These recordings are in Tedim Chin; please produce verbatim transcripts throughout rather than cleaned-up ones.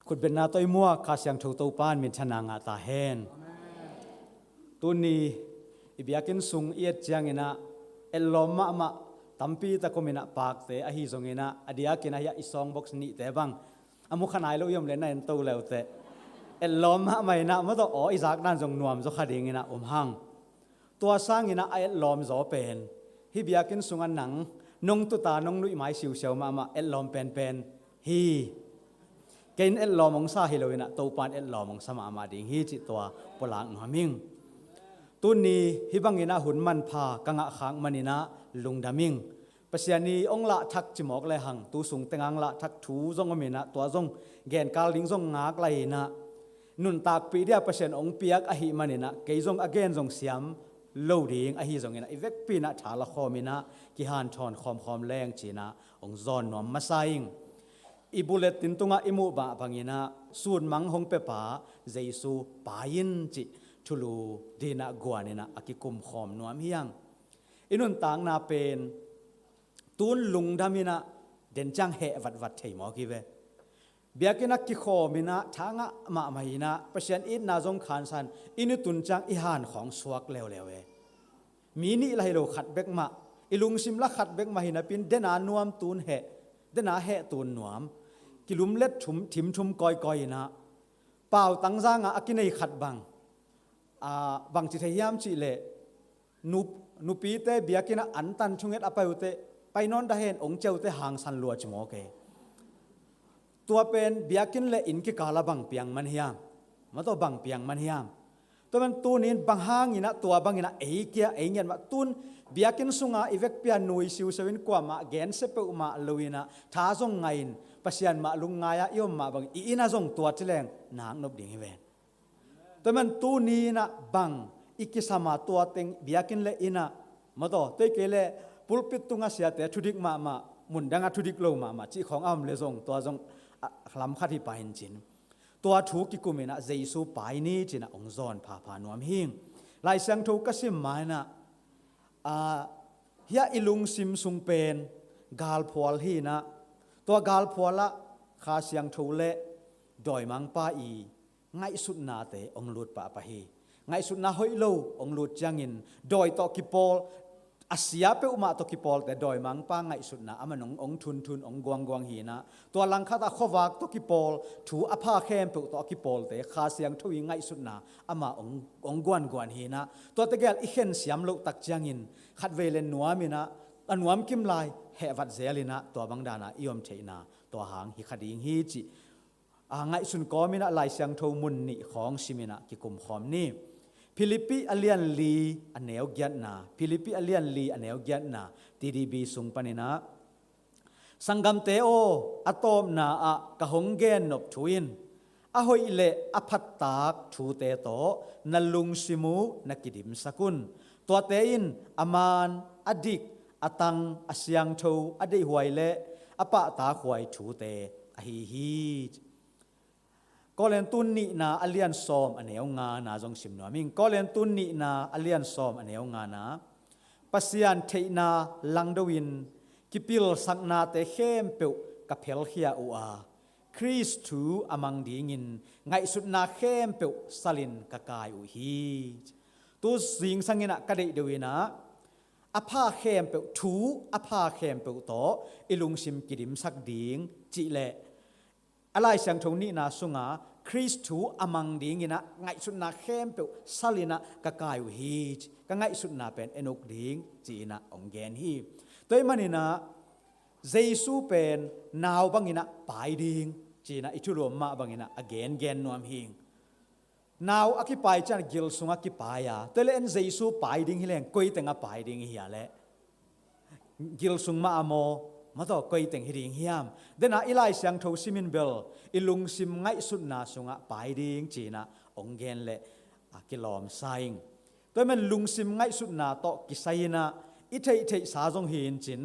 Khutbetna tawh i muak Kha Siangtho Topa in minthanna ngah ta hen. Tuni i biakinn sung i et ciangin ah etlawm mahmah tampi tak om in ah pakte ahi zongin ah a diakin ah hiah i song box nihte bang a mu kha nai lo i om leh na en to leuteh etlawm mahmah in ah maw tawh aw i zak dan zong nuam zaw kha dingin ah om hang. Tua sangin ah a etlawm zaw pen hih biakinn sungah nang nong tuta nong nuih mai siusiau mahmah etlawm penpen hi. Kei in etlawm hong sa hi lo in ah Topa in etlawm hong sa mahmah ding hi cih tua pulak nuam ing. Tuni hih bangin ah hun manpha ka ngah khak manin ah lungdam ing. Pasian in hong lahthak cimawk lehang tu sung tengah hong lahthak thu zong om in ah tua zong genkal ding zong ngak lai in ah nuntakpih dia Pasian hong piak ahih manin ah kei zong a gen zong siam lo ding ahi zongin ah i vekpi in ah tha la khawm in ah kihanthawn khawmkhawm leng ci-in ah hong zawn nuam masa ing. I bulletin tungah i muh mah bangin ah sunmang hong piapa Jesu pai in cih thulu dingin ah guan in ah a kikum khawm nuam hi hang. I nuntakna pen tun lungdam in ah den ciang heh vatvat thei mawk hi ve. Biakinn ah kikhawm in ah tha ngah mahmah in ah Pasian itna zong khansan in i tun ciang i han khawng suak leuleu e. Mi nih la hi lo khat bek mah i lungsim la khat bek mah hi napi in den a nuam tun heh, den a heh tun nuam kilumlet thum thimthum kawikawi in ah pautang zangah a kinei khat bang, a, bangci thei hiam cih leh nu, nupite biakinn ah antan thunget a pai uh teh pai nawn dah hen hong ci uh teh hangsan lua ci mawk e. Tua pen biakinn le inn kikal ah bang piang man hiam? Maw tawh bang piang man hiam? Tua man tuni in bang hangin ah tua bangin ah ei kia ei ngiat mah tun biakinn sungah i vekpi a nui siusiau in kuamah gensia peuhmah lo in ah tha zong ngah in Pasian mah lungngai ah i om mah bangin i inn ah zong tua ci leng nak nop ding hi ven. Tua man tuni in ah bang i kisam a tua teng biakinn le inn ah maw tawh tei kei leh pulpit tungah siate thudik mahmah mun dangah thudik lo mahmah cih khawng a om leh zong tua zong a lam khat hi pah in cin. Tua thu kikum in ah Jesu pai ni ci-in ah hong zawn phapha nuam hi ing. Lai Siangtho ka sim ma in ah, a, hiah i lungsim sung pen galphual hi in ah tua galphual ah Kha Siangtho le dawimangpa i ngaihsutnate hong lut pahpah hi. Ngaihsutna hoih lo hong lut ciangin dawi tawh kipawl, a sia peuhmah tawh kipawlte dawimangpa ngaihsutna amah in hong, hong thunthun hong guangguang hi in ah tua langkhat ah khuavak tawh kipawl thu a pha khempeuh tawh a kipawlte Kha Siangtho i ngaihsutna amah hong, hong guanguan hi in ah tua tegel i khen siam loh tak ciangin khatvei le nuam in ah a nuam kim lai heh vat zel in ah tua bang dan a i om theihna tua hang hi kha ding hi cih a ngaihsun kawm in ah Lai Siangtho mun nih khawng sim in ah kikum khawm ni. Philippi a lian li a neu giatna, Philippi a lian li a neu giatna, T D B sung panin ah, "Sanggamte aw, a tawpna ah ka hong gen nop thu in a hoih le a phattak thute tawh na lungsim uh na kidimsak un. Tuate in a man, a dik, a tang, a siangtho, a deihhuai le a pahtakhuai thute ahi hi." Korintu nihna a lian sawm a neu ngana zong sim nuam ing. Korintu nihna a lian sawm a neu ngana, "Pasian theihna langdo in kipilsaknate khempeuh ka phelkhia uh a, Khrist thu a mang dingin ngaihsutna khempeuh salin ka kai uh hi." Tu zingsang in ah ka deih deuh in ah a pha khempeuh, thu a pha khempeuh tawh i lungsim kidimsak ding cih leh a Lai Siangtho nihna sungah Khrist thu a mang dingin ah ngaihsutna khempeuh salin ah ka kai uh hi, ka ngaihsutna pen en uk ding ci-in ah hong gen hi. Tua ahih manin ah Jesu pen nau bangin ah pai ding ci-in ah i thulu mah bangin ah a gengen nuam hi. Nau a kipai ciang gil sungah kipai a, tua leh en Jesu pai ding hi leng koi tengah pai ding hi a leh gil sung mah a maw, maw tawh koi teng hi ding hiam? Dena i Lai Siangtho simin bel i lungsim ngaihsutna sungah pai ding ci-in ah hong gen leh a kilawm sa ing. Tua ahih man lungsim ngaihsutna tawh kisai in ah i theihtheihsa zong hi in cin,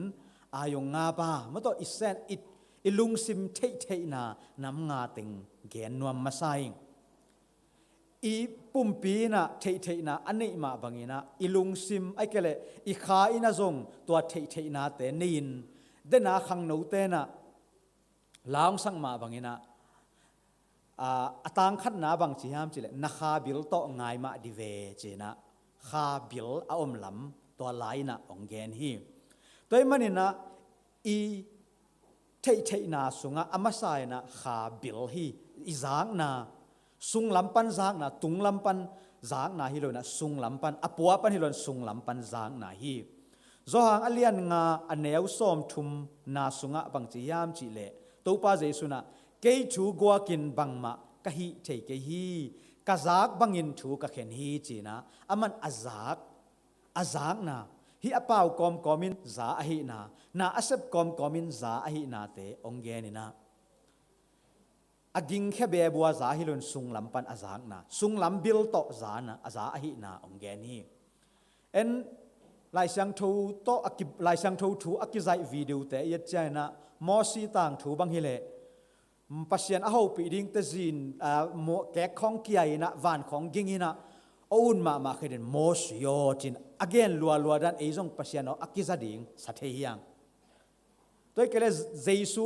a yong nga pa, maw tawh i sen, i, i lungsim theihtheihna nam nga teng gen nuam masa ing. I pumpi in ah theihtheihna a neih mah bangin ah i lungsim, ahih kei leh i kha in ah zong tua theihtheihnate nei in, dena khangnote in ah la hong sak mah bangin ah a, a tangkhatna bang ci hiam cihleh, na kha bil tawh ngai mah di ve ci-inah, kha bil a om lam tua lai-inah hong gen hi. Tua ahih maninah i theihtheihna sungah a masa inah kha bil hi. I zakna, sunglam pan zakna, tunglam pan zakna hi lo inah, sunglam pan, a pua pan hi lo in sunglam pan zakna hi. Johan a lian nga a neu sawmthumna sungah bang ci hiam cihleh, Topa Jesu inah, kei thu guakin bangmah ka hih thei kei hi, ka zak bangin thu ka khen hi ci-inah, aman a zak, a zakna, hih a pau kawmkawmin za ahihna, na a sep kawmkawmin za ahihnate hong gen inah, a gingkhia bebua za hi lo in sunglam pan a zakna, sunglam bil tawh zana, a za ahihna hong gen hi. En, Lai Siangtho tawh a ki, Lai Siangtho thu a kizaih video-te i et cianginah, Mosi tangthu bang hileh, Pasian a hopih dingte zin, a, mo-, kek khawng kia inah, van khawng ging inah, a ut mahmah khedin, Mosi aw cin a gen lualua dan ei zong Pasian aw a kiza ding sa thei hiang. Tua hi kei leh Jesu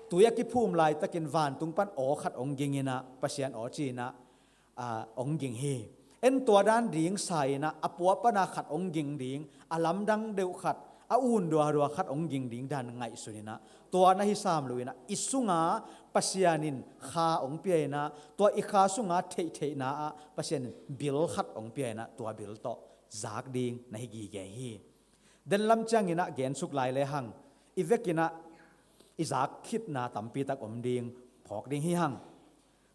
tui a kiphum laitakin vantung pan aw khat hong ging inah, Pasian aw ci-inah, a, hong ging hi. En, tua dan ding sa inah, a pua pana khat hong ging ding, a lamdang deuh khat, a un duadua khat hong ging ding dan ngaihsun inah, tua na hi sam lo inah, i sunga Pasian in kha hong pia inah, tua i kha sunga theihtheihna ah Pasian in bil khat hong pia inah, tua bil tawh zak ding na hi gige hi. Denlam cianginah gensuk lai lehang, i vekinah i zak khitna tampitak om ding, phawk ding hi hang.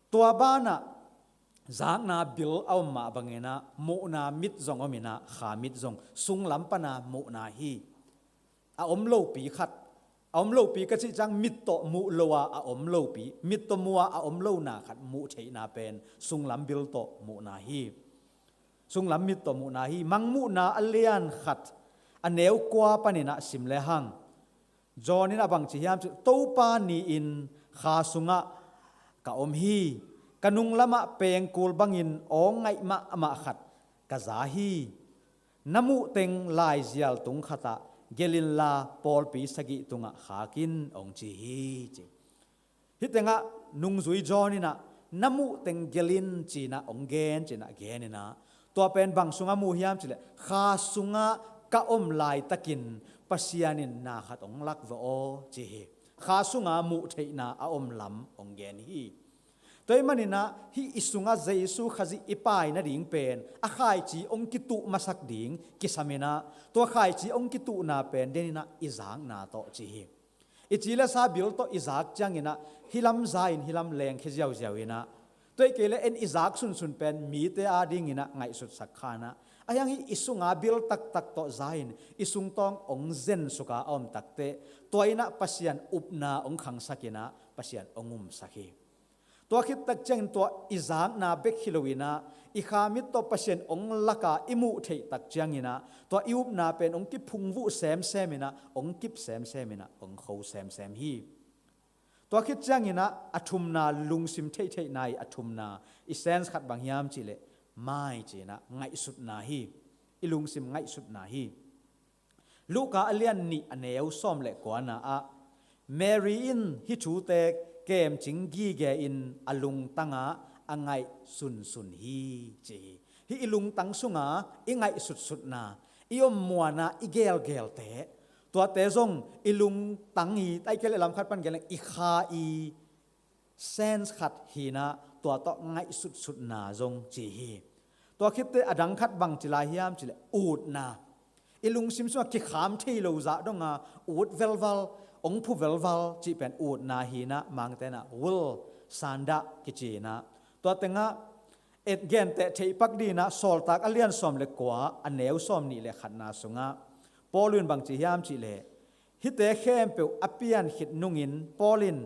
Tua banah zakna bil a om mah banginah, muhna mit zong om inah, kha mit zong, sunglam pana muhna hi. A om lopi khat, a om lopi ka cih ciang, mit tawh muh lo a a om lopi, mit tawh muh a a om lona khat muh theihna pen sunglam bil tawh muhna hi. Sunglam mit tawh muhna hi. Mangmuhna a lian khat a neu kua paninah sim lehang, John inah bang ci hiam cih, Topa ni-in kha sungah ka om hi. Ka nunglamah pengkul bangin aw ngaih mahmah khat ka za hi. Na muh teng laizial tung khatah gelh inla, pawlpi sagih tungah khak in, hong ci hi, ci. Hih tengah nungzui John inah, na muh teng gelh in ci-inah hong gen, ci-inah gen inah, tua pen bang sungah mu hiam cihleh, kha sungah ka om laitakin Pasian in na khat hong lak ve aw, ci hi. Kha sunga muh theihna a om lam hong gen hi. Tua ahih maninah hih i sungah Jesu Khazih i pai nading pen a khaici hong kituh masak ding kisam inah, tua khaici hong kituhna pen den inah i zakna tawh ci hi. I ci le sa bil tawh i zak cianginah, hih lam za in hih lam lengkhia ziauziau inah, tua hi kei leh en i zak sunsun pen mite adinginah ngaihsutsak kha inah, a hiang hih i sunga bil taktak tawh za in i sungtawng hong zensuk a a om takteh, tua inah Pasian upna hong khangsak inah Pasian hong umsak hi. Tua khit tak ciangin tua i zakna bek hi lo inah, i kha mit tawh Pasian hong lak a i muh theih tak cianginah, tua i upna pen hong kiphungvuh semsem inah, hong kip semsem inah, hong kho semsem hi. Tua khit cianginah a thumna, lungsim theihtheihna i a thumna, i sense khat bang hiam cihleh, mai ci-inah ngaihsutna hi. I lungsim ngaihsutna hi. Luka a lian nih a neu sawm le kuana ah, Mary in hih thute kemcing gige in a lungtang ah a ngaihsunsun hi, ci hi. Hih i lungtang sunga i ngaihsutsutna, i om muana i gelgelte, tuate zong i lungtang i, tai kei le lamkhat pan gel leng i kha i sense khat hinah, tua tawh ngaihsutsutna zong ci hi. Tua khitte a dang khat bang ci lai hiam cihleh, utna. I lungsim sungah kikham thei lo zah donga ut velval, hong phu velval cih pen utna hinah, Mangte inah will, sandah kici inah. Tua tengah et genteh theihpak dinah Sawltak a lian sawm le kua a neu sawm nih le khatna sungah Paul in bang ci hiam cihleh, hihte khempeuh a pian khit nungin Paul in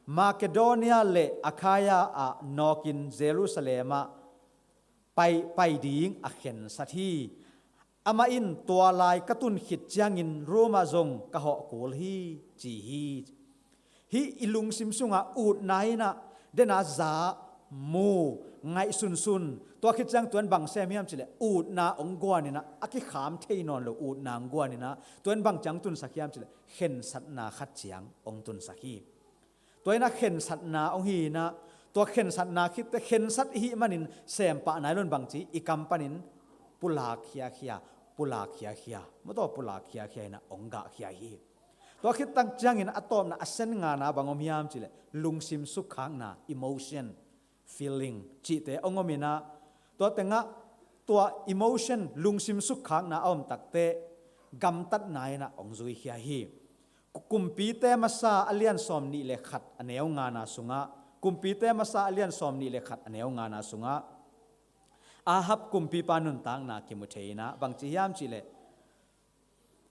Makedonia le Akhaia ah nawkin Jerusalem ah pai, pai ding a khensat hi. Amah in tua lai ka tun khit ciangin Roma zong ka hawh kul hi, ci hi. Hih i lungsim sungah utna inah, dena za, mu, ngaihsunsun. Tua khit ciang tua in bang sem hiam cihleh, utna hong guan inah, a kikham thei nawn lo utna hong guan inah, tua in bang ciang tunsak hiam cihleh, khensatna khat ciang hong tunsak hi. Tua inah khensatna hong hi inah, Tua khensatna khitte khensat ihih manin sempah nai lo in bangci i kam panin pulak khiakhia, pulak khiakhia, mawtaw pulak khiakhia inah ong gah khia hi. Tua khit tak ciangin a tawpna a sen ngana bang om hiam cihleh lungsim sukkhakna, emotion, feeling cihte ong om inah, tua tengah tua emotion, lungsim sukkhakna a om takte gamtatna inah ong zuikhia hi. Kumpite masa a lian sawm nih le khat a neu ngana sungah, Kumpite masa a lian sawm nih le khat a neu ngana sungah Ahab kumpipa nuntakna kimu thei inah bangci hiam cihleh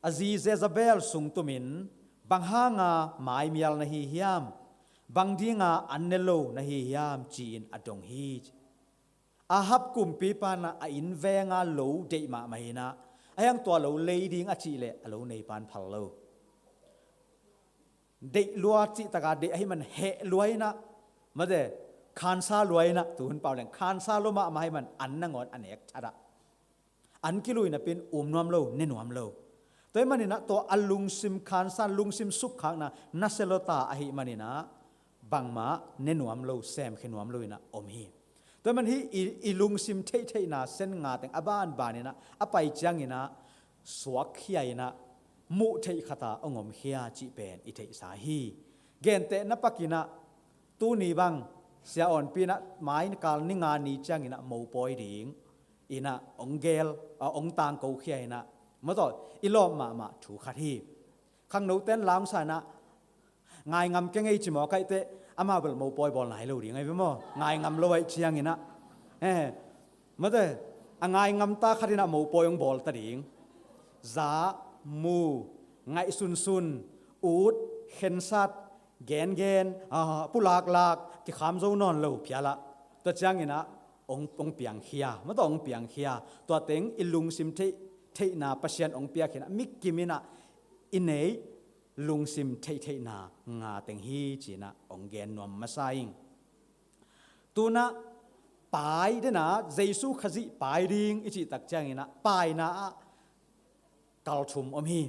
a zi Jezebel sungtumin bang hanga maimial na hi hiam, bang dinga an ne lo na hi hiam ci-in a dong hi. Ahab kumpipa na a innvenga lo deih mahmah inah, a hiang tua lo lei ding a cihleh a lo neipan phal lo. Deih lua cihtaka deih ahih man heh lua inah, mate khansa lua inah, tuhun pau leng khansa lua mahmah ahih man an nangawn a nek thatah. An kilui napin um nuam lo, ne nuam lo. Tua ahih maninah tua a lungsim khansa, lungsim sukkhakna nasia lua ta ahih maninah bangmah ne nuam lo, semkhia nuam lo inah om hi. Tua ahih man hih i, i lungsim theihtheihna sen nga teng a banban inah a pai cianginah suakkhia inah muh theih khata ong omkhia cih pen i theihsa hi. Gentehna pakinah tuni bang Sia Awnpi inah maikal ni nga ni cianginah mopawi ding inah ong gel, a, ong tangkokhia inah mawtaw i lawp mahmah thu khat hi. Khangnoten lamsa inah ngaingam keng ei ci maw, kaihte amau bel mopawi bawl nai lo ding ahi ve maw, ngaingam lo ahih cianginah. Eh, mate a ngaingam ta khat inah mopawi ong bawl ta ding. Za, mu, ngaihsunsun, ut, khensat, gengen, ah, pulaklak, kikham zo nawn lo phialah. Tua cianginah ong, ong piangkhia, mawtaw ong piangkhia. Tua teng i lungsim theih, theihna Pasian ong piakhinah mi kim inah i neih lungsim theihtheihna nga teng hi cinah ong gen nuam masa ing. Tunah pai dena Jesu Khazih pai ding i cihtak cianginah paina ah kal thum om hi.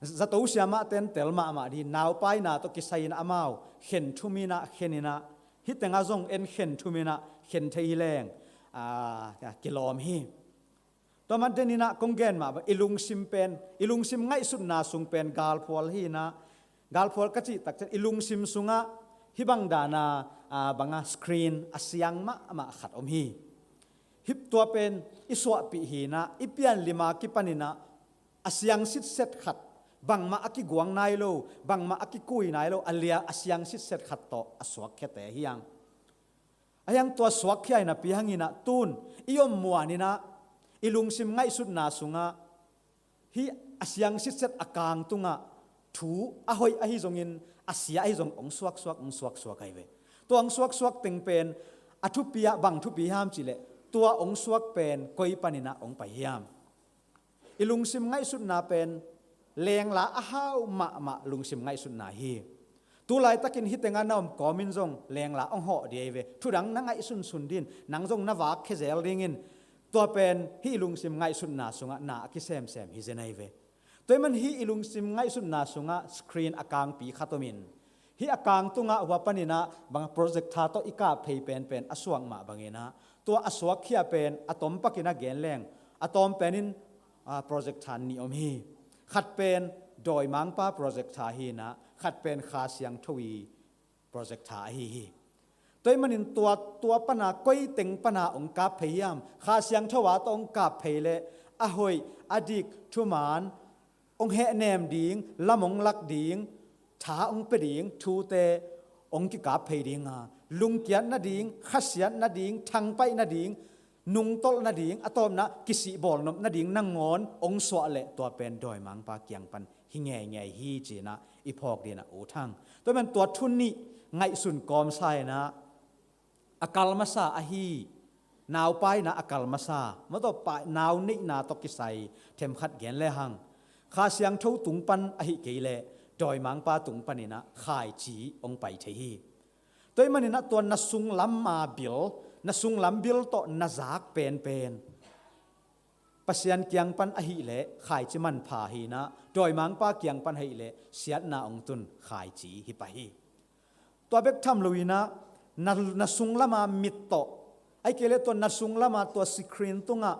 Zato siamahten tel mahmah dih, naupaina tawh kisai inah amau khen thum inah, khen inah, hih tengah zong en khen thum inah khen thei hi leng, aa, kilawm hi. Tua man deninah kong gen mah bang i lungsim pen, i lungsim ngaihsutna sung pen galphual hi inah, galphual ka cihtak cian i lungsim sungah hih bang dana, aa, banga screen a siang mahmah khat om hi. Hih tua pen i suahpih hi inah, i pianlima kipaninah a siang sitset khat, bangmah a kiguang nai lo, bangmah a kikui nai lo, a lia a siang sitset khat tawh a suakkhiate hi hang. A hiang tua suakkhia inah piang inah tun i om muaninah i lungsim ngaihsutna sungah hih a siang sitset a kang tungah thu a hoih ahi zongin a sia ahi zong ong suaksuak, ong suaksuak ahi ve. Tua ong suaksuak teng pen a thupi ah bang thupi hiam cihleh tua ong suak pen koi paninah ong pai hiam? I lungsim ngaihsutna pen lengla a hau mahmah lungsim ngaihsutna hi. Tulaitakin hih tengah na om kawmin zong lengla ong hawh dih ahi ve. Thudang na ngaihsunsun din, nang zong na vak khezel dingin, tua pen hih i lungsim ngaihsutna sungah na a kisemsem hi zen ahi ve. Tua ahih man hih i lungsim ngaihsutna sungah screen a kangpi khat omin, hih a kang tungah hua paninah bang projector tawh i kap phei penpen a suak mah banginah, tua a suakkhia pen a tom pakinah gen leng, a tawm penin, aa, projector nih om hi. Khat pen dawimangpa projector hi inah, khat pen Kha Siangtho i projector ahi hi. Tua ahih manin tua, tua pana koi teng pana ong kap phei hiam? Kha Siangtho a tawh ong kap phei leh a hoih, a dik, thuman, ong hehnem ding, lam ong lak ding, tha ong pia ding thute ong kikap phei dinga, lungkiat nading, khasiat nading, thangpaih nading, nungtolh nading, a tawpna kisihbawlnop nading nangawn ong suah leh tua pen dawimangpa kiang pan hi ngeingei hi cinah i phawk dinah ut hang. Tua ahih man tua thu nih ngaihsun kawmsa inah a kal masa ahi, naupaina a kal masa, mawtaw pai, nau neihna tawh kisai themkhat gen lehang, Kha Siangtho tung pan ahi kei leh dawimangpa tung paninah khaici ong pai thei hi. Tua ahih maninah tua na sunglam a bil, na sunglam bil tawh na zak penpen Pasian kiang pan ahileh khaici manpha hi inah, dawimangpa kiang pan ahileh siatna ong tun khaici hi pah hi. Tua bek tham loinah Na, na sung lama mit tawh, ahih kei leh tua na sung lama tua screen tungah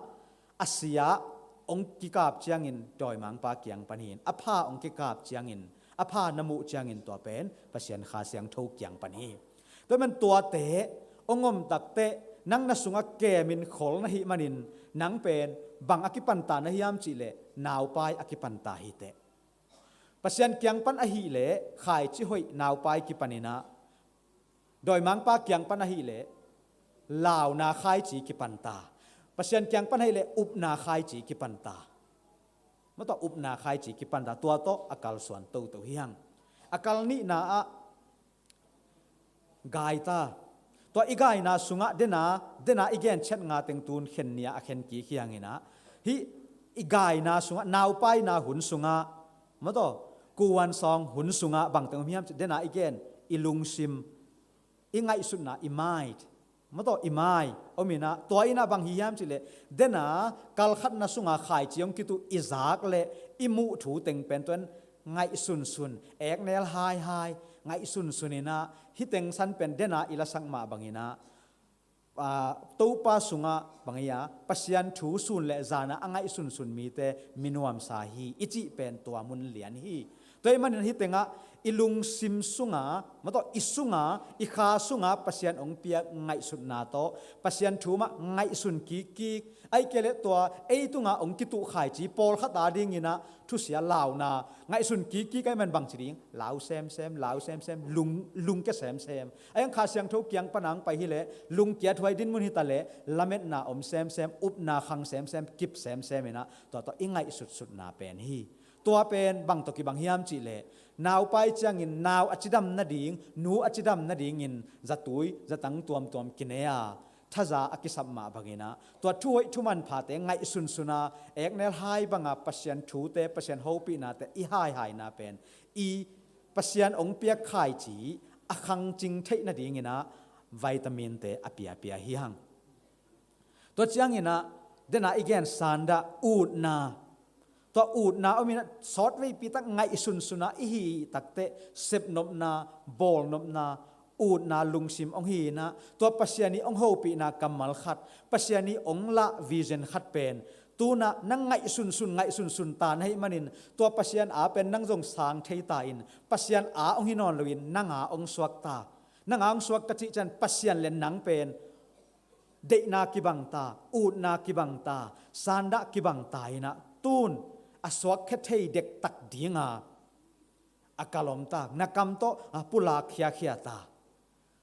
a sia hong kikap ciangin dawimangpa kiang pan hi in, a pha hong kikap ciangin, a pha na muh ciangin tua pen Pasian Kha Siangtho kiang pan hi. Tua ahih man tuate hong om takteh nang na sungah kemin khol na hih manin nang pen bang a kipanta na hiam cih leh naupai a kipanta hi teh. Pasian kiang pan ahih leh khaici hoih naupai kipan in ah, dawimangpa kiang pan ahih leh launa khaici kipanta. Pasian kiang pan ahih leh upna khaici kipanta. Mah tawh upna khaici kipanta, tua tawh a kalsuan toto hi hang. A kal nihna ah gaita. Tua i gaina sungah dena, dena i gen ciat nga teng tun khen nia a khen kik hi hang in ah, hih i gaina sungah, naupaina hun sungah, mah tawh kuansawng hun sungah bang teng om hiam cih dena i gen, i lungsim, i ngaihsutna, i mai, mah tawh i mai om in ah, tua in ah bang hi hiam cih leh, dena kal khatna sungah khaici hong kituh i zak leh i muh thu teng pen tua in ngaihsunsun, eknel haihai, ngaihsunsun in ah, hih teng san pen dena i lasak mah bang in ah, aa, Topa sungah bang hi a, Pasian thu sun leh zan ah a ngaihsunsun mite mi nuamsa hi i cih pen tua mun lian hi. Tua ahih manin hih tengah i lungsim sungah, mah tawh i sungah, i kha sungah Pasian hong piak ngaihsutna tawh Pasian thu mah ngaihsun kikkik, ahih kei leh tua ei tungah hong kituh khaici pawlkhat a ding in ah thusia launa, ngaihsun kikkik ahih man bangci ding, lau semsem, lau semsem, lung, lungkia semsem. Ahih hang Kha Siangtho kiang pan a hong pai hi leh lungkiat huai dinmun hi ta leh, lametna om semsem, upna khang semsem, kip semsem in ah, tua tawh i ngaihsutsutna pen hi. Tua pen bang tawh kibang hiam cih leh, naupai ciangin nau a cidam nading, nu a cidam nadingin zatui zatang tuamtuam kinei a, thaza a kisap mah bang in ah, tua thuhoih thumanphate ngaihsunsun a, eknel hai banga Pasian thute, Pasian hopihnate i haihaina pen, i Pasian hong piak khaici a khangcing theih nading in ah vitaminte a piapia hi hang. Tua ciangin ah, dena i gen sandah, utna. Tua utna om in ah, sawtveipi tak ngaihsunsun a i hih takteh, sepnopna, bawlnopna, utna lungsim hong hi in ah, tua Pasian ii hong hopihna kammal khat, Pasian ii hong lah vision khat pen, tu-in ah nang ngaihsunsun, ngaihsunsun ta na hih manin, tua Pasian a pen nang zong sang thei ta in, Pasian a hong hi nawn loin nang a hong suak ta. Nang a hong suak ka cih ciang Pasian leh nang pen deihna kibang ta, utna kibang ta, sandah kibang ta in ah, tu-in a suakkhia thei dektak dinga a kal om ta, na kam tawh a pulak khiakhia ta.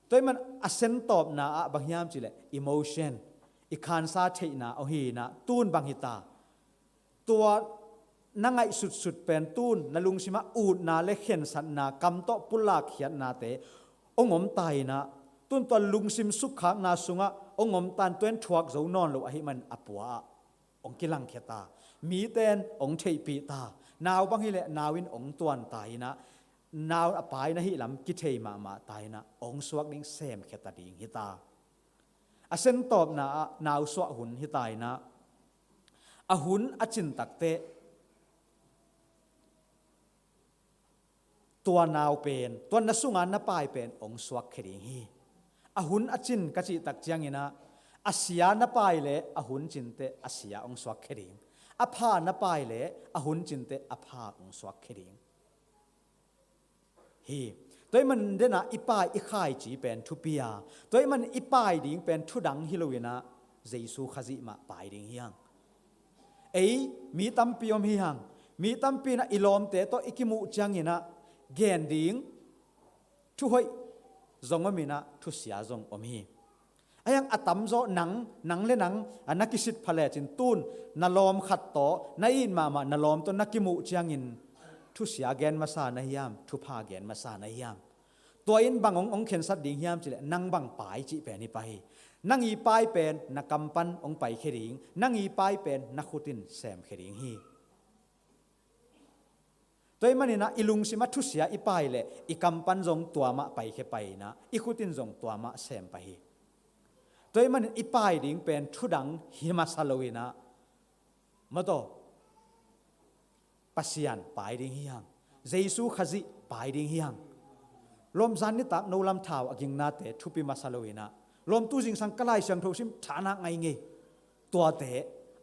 Tua ahih man a sentawpna ah bang hiam cih leh emotion, i khansa theihna ahi in ah, tu-in bang hi ta. Tua na ngaihsutsut pen tu-in na lungsim ah utna leh khensatna, kam tawh pulak khiatnate hong om ta in ah, tu-in tua lungsim sukkhakna sungah hong om ta in, tua in thuak zo nawn lo ahih man a pua ah hong kilangkhia ta. Mite in hong theihpih ta. Nau bang hi leh nau in hong tuan ta in ah, nau a pai na hih lam kithei mahmah ta in ah, hong suak ding semkhia ta ding hi ta. A sentawpna ah nau suah hun hi ta in ah, a hun a cin takteh, tua nau pen, tua na sunga na pai pen hong suakkhia ding hi. A hun a cin ka cih tak ciangin ah, a sia na pai leh a hun cinteh a sia hong suakkhia ding. A pha na pai leh a hun cinteh a pha hong suakkhia ding hi. Tua ahih man dena i pai i khaici pen thupi a, tua ahih man i pai ding pen thudang hi lo in ah, Jesu Khazih mah pai ding hi hang. Ei, mi tampi om hi hang. Mi tampi in ah i lawmte tawh i kimuh ciangin ah, gen ding thuhoih zong om in ah, thusia zong om hi. Ahih hang a tamzaw nang, nang leh nang, a na kisit pha lecin tu-in na lawm khat tawh, na it mahmah na lawm tawh na kimuh ciangin, thusia gen masa na hiam, thupha gen masa na hiam? Tua in bang hong, hong khensat ding hiam cih leh, nang bang pai cih pen hi pah hi. Nang ii pai pen na kam pan hong paikhia ding, nang ii pai pen na khut in semkhia ding hi. Tua ahih man in ah, i lungsim ah thusia i pai leh, i kam pan zong tua mah paikhia pah in ah, i khut in zong tua mah sem pah hi. Tua ahih man in i pai ding pen thudang hi masa lo in ah, mah tawh, Pasian pai ding hi hang. Jesu Khazih pai ding hi hang. Lawm zan nitak no lam thau a gingnate thupi masa lo inah, lawmtu zingsang ka Lai Siangtho sim thanak ngai ngei, tuate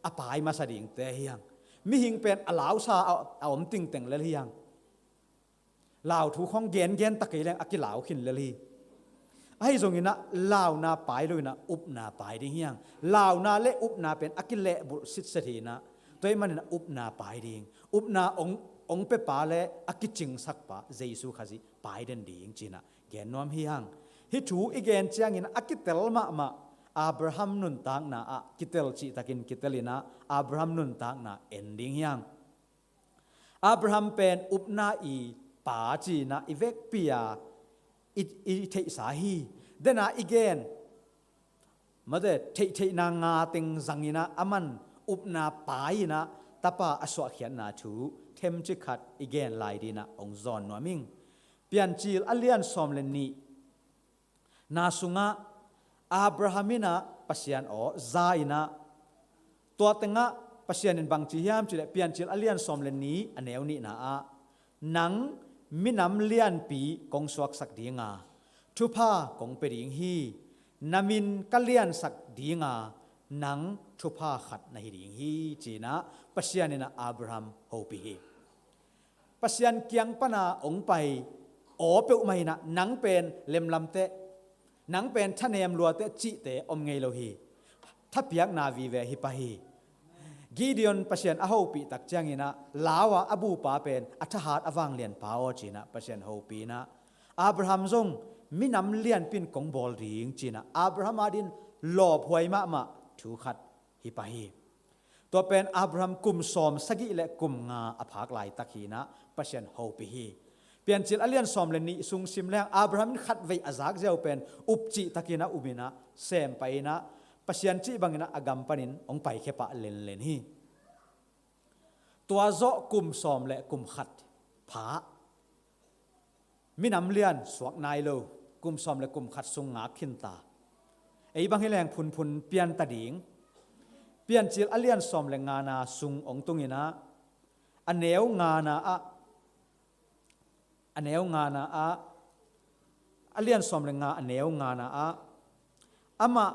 a pai masa dingte hi hang. Mihing pen a lausa a, a om tingteng lel hi hang. Lau thu khong gengen ta kei leng a kilau khin lel hi. Ahi zonginah launa pai lo inah upna pai ding hi hang. Launa le upna pen a kilehbulh sitset hi inah, tua ahih maninah upna pai ding. Upna ong, ong pepa le a kicingsak pa Jesu Khazih pai den ding cinah gen nuam hi hang. Hih thu i gen ciangin a kitel mahmah Abraham nuntakna ah kitel cihtakin kitel inah Abraham nuntakna en ding hi hang. Abraham pen upna i pa cinah i vekpi-a i, i theihsa hi. Dena i gen mate, theihtheihna nga teng zanginah aman upna pai inah tapa a suahkhiatna thu themcik khat i gen lai dinah ong zawn nuam ing. Piancil a lian sawm le nih na sungah Abraham inah Pasian aw za inah, tua tengah Pasian in bangci hiam cileh Piancil a lian sawm le nih a neu nihna ah, nang minam lianpi kong suaksak dinga thupha kong pia ding hi. Na min ka liansak dinga nang thupha khat na hi ding hi cinah Pasian inah Abraham hopih hi. Pasian kiang pana ong pai aw peuhmah inah nang pen lemlamteh, nang pen thanem luateh cihte om ngei lo hi. Thapiakna vive hi pah hi. Gideon Pasian a hopih tak cianginah lau-a a bupa pen a thahat a vanglianpa aw cinah Pasian hopih inah, Abraham zong minam lianpi in kong bawl ding cinah Abraham adin lawphuai mahmah thu khat hi pah hi. Tua pen Abraham kum sawm sagih le kum nga a phak laitak hi inah Pasian hopih hi. Piancil a lian sawm le nih sung sim leng Abraham in khatvei a zakziau pen up cihtakin a um inah sem pai inah Pasian cih banginah a gam panin ong paikhia pah lenlen hi. Tua zawh kum sawm le kum khat pha, minam lian suak nai lo, kum sawm le kum khat sung ngak khinta. Ei bang hi leng phunphun pianta ding. Piancil a lian sawm le ngana sung ong tunginah a neu ngana ah, a neu ngana ah, a lian sawm le nga a neu ngana ah, amah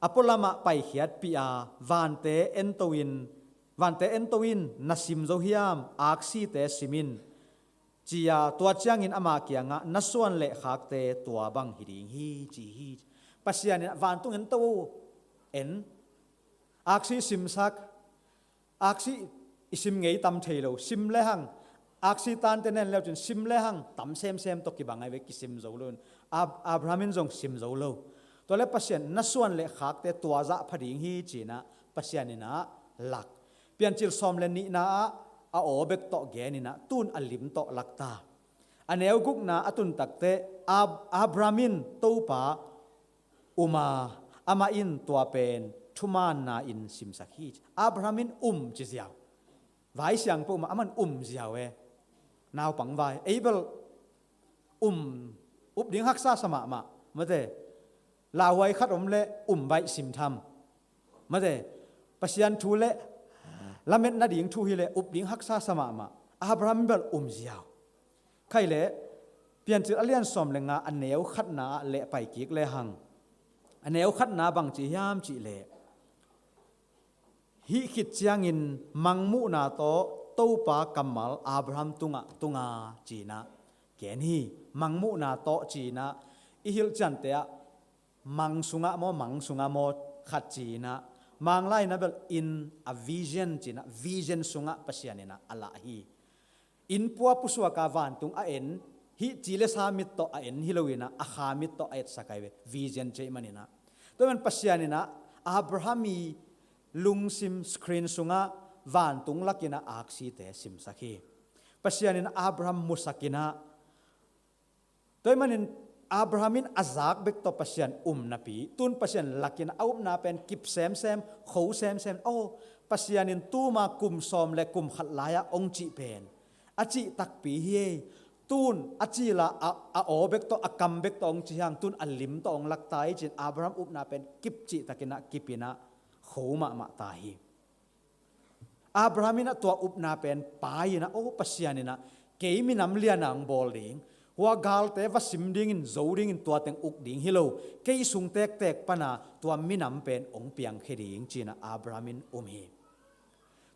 a pualamah paikhiatpih a vante ento in, vante ento in na sim zo hiam, aksite sim in, ci-a tua ciangin ama kiangah na suan le khakte tua bang hi ding hi ci hi. Pasian in vantung ento en, aksi simsak, aksi i sim ngei tam thei lo, sim lehang, aksi tante nen leucin sim lehang tam semsem tawh kibang ai ve, kisim zo lo in, Ab-, Abraham in zong sim zo lo. Tua le Pasian na suan le khakte tua zah pha ding hi cinah Pasian inah lak. Piancil sawm le nihna ah a aw bek tawh gen inah tun a lim tawh lakta. A neu gukna a tun takteh Ab-, Abraham in Topa um a, amah in tua pen thumaanna in simsak hi. Abraham in um ci ziau. Vai Siangtho mah aman um ziau e. Naupang vai. Ei bel um, up ding haksa sa mahmah. Mate, lauhuai khat om le um baih sim tham. Mate, Pasian thu le lamet nading thu hi le up ding haksa sa mahmah. Abraham bel um ziau. Khai le, Piancil a lian sawm le nga a neu khatna ah leh pai kik lehang, a neu khatna bang ci hiam cih leh, hih khit ciangin mangmuhna tawh Topa kammal Abraham tungah tunga cinah gen hi. Mangmuhna tawh cinah i hilh ciante ah mang sungah maw, mang sungah maw khat cinah, Manglai na bel in a vision cinah, vision sungah Pasian inah a lah hi. Innpua pusuaka vantung a en, hih ci le sa mit tawh a en hi lo inah, a kha mit tawh a etsak ai ve, vision cih maninah. Tua man Pasian inah Abraham i lungsim screen sungah vantung lakinah aksite simsak hi. Pasian in Abraham musak inah, tua ahih manin Abraham in a zak bek tawh Pasian um napi, tun Pasian lakin a upna pen kip semsem, kho semsem. Oh, Pasian in tuma kum sawm le kum khat lai-ah ong cih pen a cih takpi hi ei. Tun a cila a, a aw bek tawh, a kam bek tawh ong cih hang, tun a lim tawh ong lakta hi cin Abraham upna pen kip cihtakinah kip inah kho mahmah ta hi. Abraham inah tua upna pen pai inah, oh, Pasian inah kei minam liana ong bawl ding, Hua galte va sim dingin, zo dingin tua teng uk ding hi lo. Kei sung tektek pana tua minam pen hong piangkhia ding ci-in ah Abraham in um hi.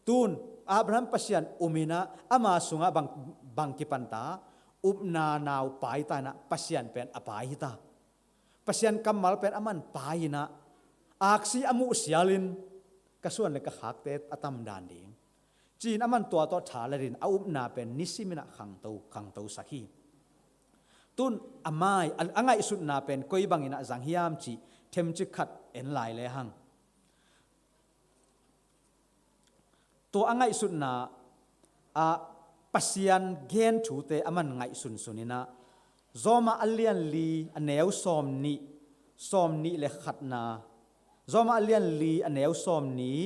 Tun Abraham Pasian um in ah ama sungah bang, bang kipan ta, upna nau pai ta in ah Pasian pen a pai hi ta. Pasian kammal pen aman pai in ah aksi a muh sialin ka suan le ka khakte a tam dan ding ci-in aman tua tawh tha la din a upna pen nisimin ah khangto, khangtosak hi. Tun a mai, a, a ngaihsutna pen koi bangin ah zang hiam cih themcik khat en lai lehang. Tua a ngaihsutna ah Pasian gen thute aman ngaihsunsun in ah Rom a lian li a neu sawm nih, sawm nih le khatna, Rom a lian li a neu sawm nih,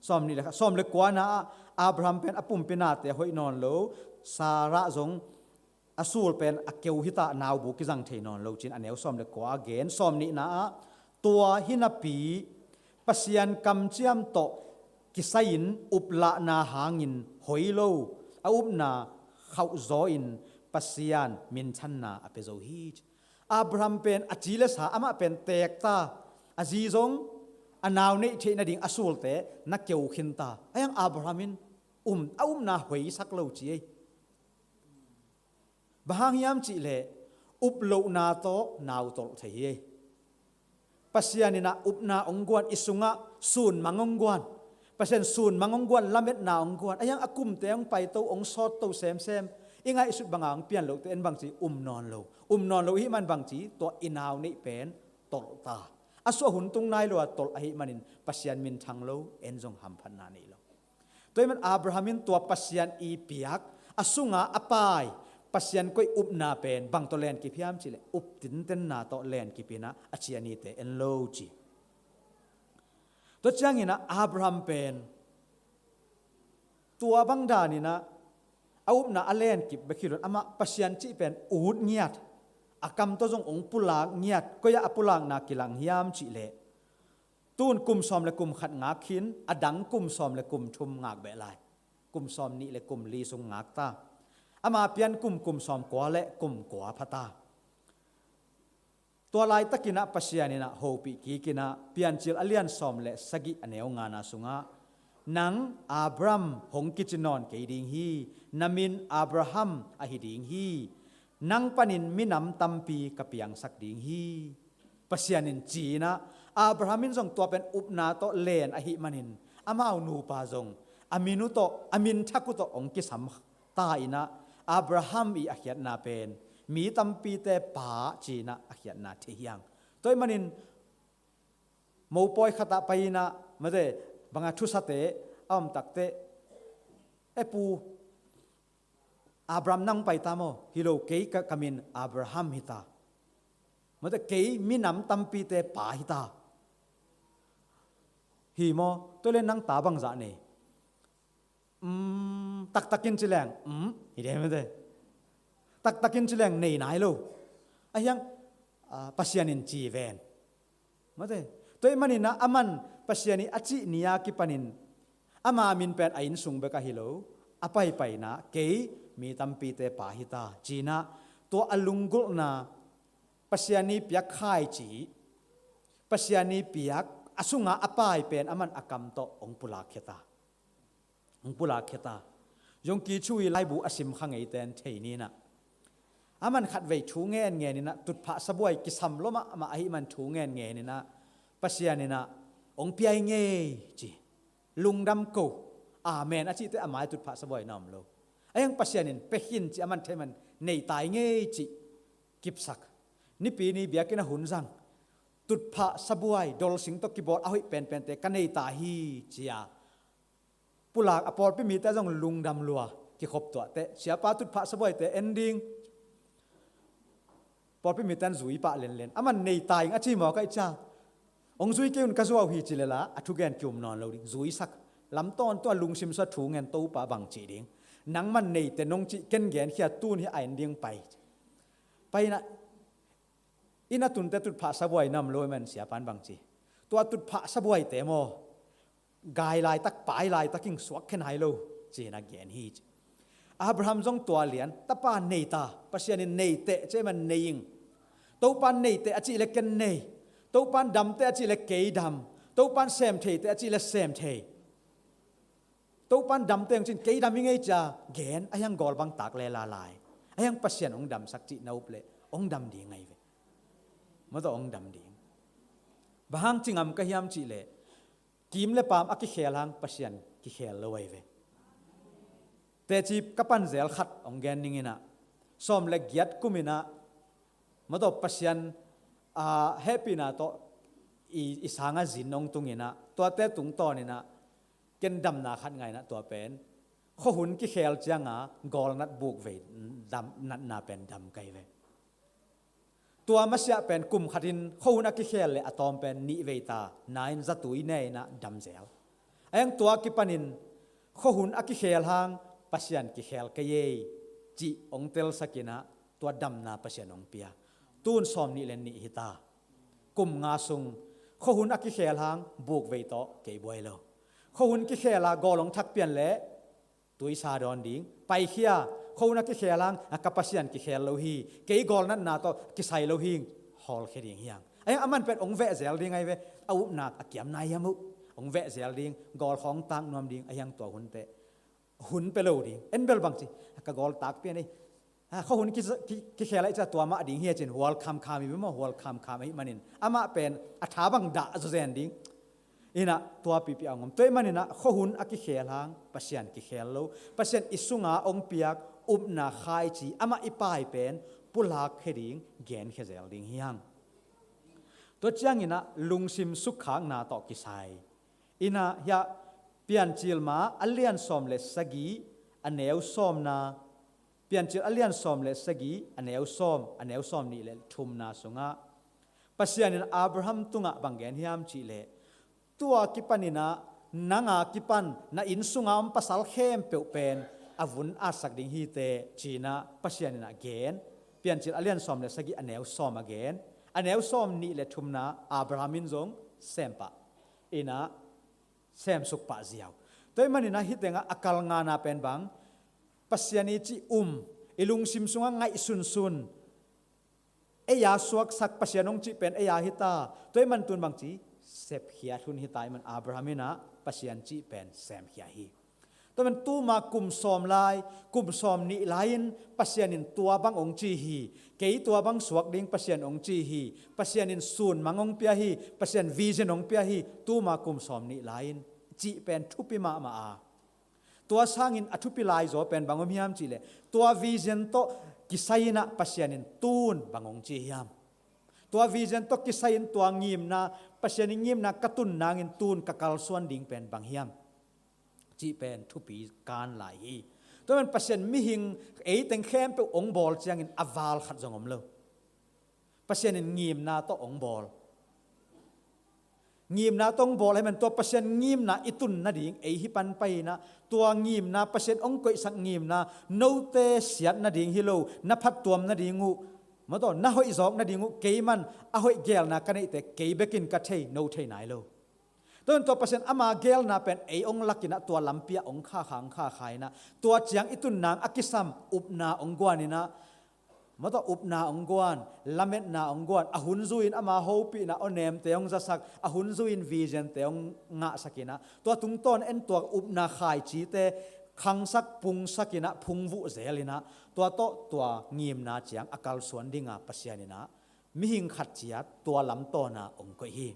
sawm nih le khat, sawm le kuana ah Abraham pen a pumpi nate hoih nawn lo, Sarah zong a sul pen a keu hi ta, naubu kizang thei nawn lo ci-in a neu sawm le kua a gen. Sawm nihna ah tua hi napi Pasian kamciam tawh kisai-in uplahna hangin hoi lo, a upna khauhzaw-in Pasian minthanna a pia zo hi. Abraham pen a ci le sa, amah pen teek ta, a zi zong a nau neih theih nading a sulte na keu khin ta. Ahi hang Abraham in um, a upna hoisak lo ci ei. Bang hang hiam cih leh up lohna tawh nau tolh thei hi. Pasian in ah upna hong guan, i sungah sunmang hong guan, Pasian sunmang hong guan, lametna hong guan. Ahi hang a kumte hong paito, hong sawtto semsem. I ngaihsut banga hong pian lote en bangci um nawn lo. Um nawn lo ahih man bangci tua i nau neih pen tolh ta. A suah hun tung nai lo a tolh ahih manin Pasian minthang lo, en zong hamphatna nei lo. Tua ahih man Abraham in tua Pasian i piak, a sunga a pai, Pasian koih upna pen bang tawh lenkip hiam cih leh up tintenna tawh lenkip in ah a ci a nite en lo ci. Tua ciangin ah Abraham pen tua bang danin ah a upna a lenkip bek hi lo in amah Pasian cih pen ut ngiat, a kam tawh zong hong pulak ngiat. Koi-ah a pulakna kilang hiam cih leh tun kum sawm le kum khat ngak khin, a dang kum sawm le kum thum ngak beh lai. Kum sawm nih le kum li sung ngak ta. Ama pian kum, kum sawm kua le kum kua pha ta. Tua laitakin ah Pasian in ah hopih kik in ah Piancil a lian sawm le sagih a neu ngana sungah, "Nang Abram hong kici nawn kei ding hi, na min Abraham ahi ding hi, nang panin minam tampi ka piangsak ding hi." Pasian in ci in ah Abraham in zong tua pen upna tawh len ahih manin amau nupa zong a min uh tawh, a min thak uh tawh hong kisam ta in ah Abraham i a khiatna pen mi tampite pa ci in ah a khiatna thei hi hang. Tua ahih manin mopawi khatah pai in ah mate banga thusate a om takteh, "E pu, Abraham nang pai ta maw?" "Hi lo, kei ka, ka min Abraham hi ta." "Mate kei minam tampite pa hi ta." "Hi maw? Tua leh nang ta bangzah nei?" "Um, taktakin ci leng, um," hi dei mate. "Taktakin ci leng nei nai lo." Ahi hang, ah, Pasian in ci ven. Mate. Tua ahih manin ah aman Pasian i a cih ni-a kipanin ama min pen a innsung bek ahi lo, a paipaina, "Kei mi tampite pa hi ta," ci in ah tua a lunggulhna, Pasian i piak khaici, Pasian i piak a sunga a pai pen aman a kam tawh hong pulakkhia ta. Hong pulakkhia ta. Yonggi Cho i laibu a sim kha ngeite in thei ni in ah, aman khatvei thu ngenngen in ah, tutphah sabuai kisam lua mahmah ahih man thu ngenngen in ah, Pasian in ah, "Hong pia ing ei," ci. "Lungdam ko. Amen," a cihteh a mai tutphah sabuai na om lo. Ahi hang Pasian in, "Pia khin," ci, aman thei man, "Nei ta ing ei," ci, kipsak. Nipi ni biakinn ah hun zang, "Tutphah sabuai, dolsing tawh kibawl a hoih penpente ka nei ta hi," ci a pulak a pawlpi mite zong lungdam lua, kikhop tuah teh. Siapa tutphah sabuaite en ding. Pawlpi mite in zui pah lenlen. Aman "Nei ta ing," a ci mawk ahih ciang, "Hong zui kei un, ka zuau hi," ci leh la a thugen kium nawn lo ding. Zuisak. Lam tawntung a lungsim sua thu ngen, "Topa bang ci ding? Nangman nei teh nong cih, ken genkhia, tun hi a en ding pai." Pai in ah, inn a tunte tutphah sabuai na om lo ahih man siapa in bang ci? "Tua tutphah sabuaite maw, gai laitak, pai laitak ing, suak khe nai lo," ci in ah gen hi ci. Abraham zong tua lian, tapa nei ta, Pasian in nei teh, ci man nei ing. Topan nei teh a cih le ken nei. Topan dam teh a cih le kei dam. Topan sem thei teh a cih le sem thei. Topan dam teh hong cin kei dam hi ngei cia gen, a hiang gawl bang tak le lalai. A hiang Pasian hong damsak cih na up le hong dam ding ngai ve. Maw, tawh hong dam ding. Bang hang ci ngam ka hiam cih le kim le paam a kikhel hang Pasian kikhel lo ai ve. Teci ka pan zel khat hong gen ning inah, sawm le giat kum inah, maw, tawh Pasian, a, hehpihna tawh i, i sanga zin hong tung inah, tuate tungtawn inah ken damna khat ngah inah, tua pen khuahun kikhel cianga gawlnat bukvei dam, natna pen dam kai ve. Tua masiah pen kum khatin khuahun a kikhel le a tawm pen nih vei ta, na in zatui ne inah dam zel. A hiang tua kipanin khuahun a kikhel hang Pasian kikhel kei ei cih hong telsak inah, tua damna Pasian hong pia. Tun sawm nih le nih hi ta. Kum nga sung khuahun a kikhel hang bukvei tawh kei buai lo. Khuahun kikhel a gawl hong thak pian le tuisa dawn ding. Paikhia, khuahun a kikhel hang, a, ka Pasian kikhel lo hi. Kei gawlnatna tawh kisai lo hi. Hawlkhia ding hi hang. A hiang a man pen hong veh zel ding ai ve. A upna a kiamna hiam uh. Hong veh zel ding, gawl khawng tak nuam ding, a hiang tua hun teh hun pe lo ding. En bel bang ci, a, ka gawl tak pian ei. Ha, khuahun ki, ki, kikhel ai cia tua mah ding hi a cin hual khamkham hi maw, hual khamkham ahi manin amah pen a tha bang dah a zuzen ding. Inah tua pipi a ngom. Tua ahi maninah khuahun a kikhel hang Pasian kikhel lo. Pasian i sunga hong piak upna khaici, amah i pai pen pulak khe ding, gen khe zel ding hi hang. Tua cianginah lungsim sukkhakna tawh kisai. Inah hiah Piancil ma a lian sawm le sagih a neu sawmna, Piancil a lian sawm le sagih a neu sawm, a neu sawm nih le thumna sungah Pasian in Abraham tungah bang gen hiam cih leh, tua kipaninah nanga kipan na inn sunga om pasal khempeuh pen a vun atsak ding hi teh, cinah Pasian inah gen. Piancil a lian sawm le sagih a neu sawm a gen. A neu sawm nih le thumna Abraham in zong sem pah inah, semsuk pah ziau. Tua ahi maninah hih tengah a kal ngana pen bang, Pasian i cih um, i lungsim sungah ngaihsunsun, ei a suaksak Pasian hong cih pen ei a hi ta. Tua ahi man tun bang ci, sepkhiat hun hi ta ahi man Abraham inah Pasian cih pen semkhia hi. Tua man tuma kum sawm lai, kum sawm nih lai-in Pasian in tua bang hong ci hi. Kei tua bang suak ding Pasian hong ci hi. Pasian in sun mang hong pia hi. Pasian vision hong pia hi. Tuma kum sawm nih lai-in cih pen thupi mahmah a. Tua sangin a thupi laizaw pen bang om hiam cih leh, tua vision tawh kisai inah Pasian in tun bang hong ci hiam. Tua vision tawh kisai in tua ngimna, Pasian in ngimna ka tun nangin tun ka kalsuan ding pen bang hiam cih pen thupi kan lai hi. Tua man Pasian mihing eiteng khempeuh hong bawl ciangin a val khat zong om lo. Pasian in ngimna tawh hong bawl. Ngimna tawh hong bawl ahi man tua Pasian ngimna i tun nading ei hi pan pai inah, tua ngimna, Pasian hong koihsak ngimna, note siat nading hi lo, na phattuam nading uh, maw, tawh na hoih zawk nading uh, kei man a hoih gelna ka neih teh kei bekin ka thei, no thei nai lo. Tua man tua Pasian ama gelna pen ei hong lak inah tua lampi ah hong khakha, hong khakha inah, tua ciang i tun nang a kisam upna hong guan inah, maw, tawh upna hong guan, lametna hong guan, a hun zui-in ama hopihna awnemte hong zasak, a hun zui-in vision-te hong ngahsak inah, tua tungtawn en tua upna khaicite khangsak, pungsak inah, phungvuh zel inah, tua tawh tua ngimna ciang a kalsuan dinga Pasian inah mihing khat ciat tua lam tawna hong koih hi.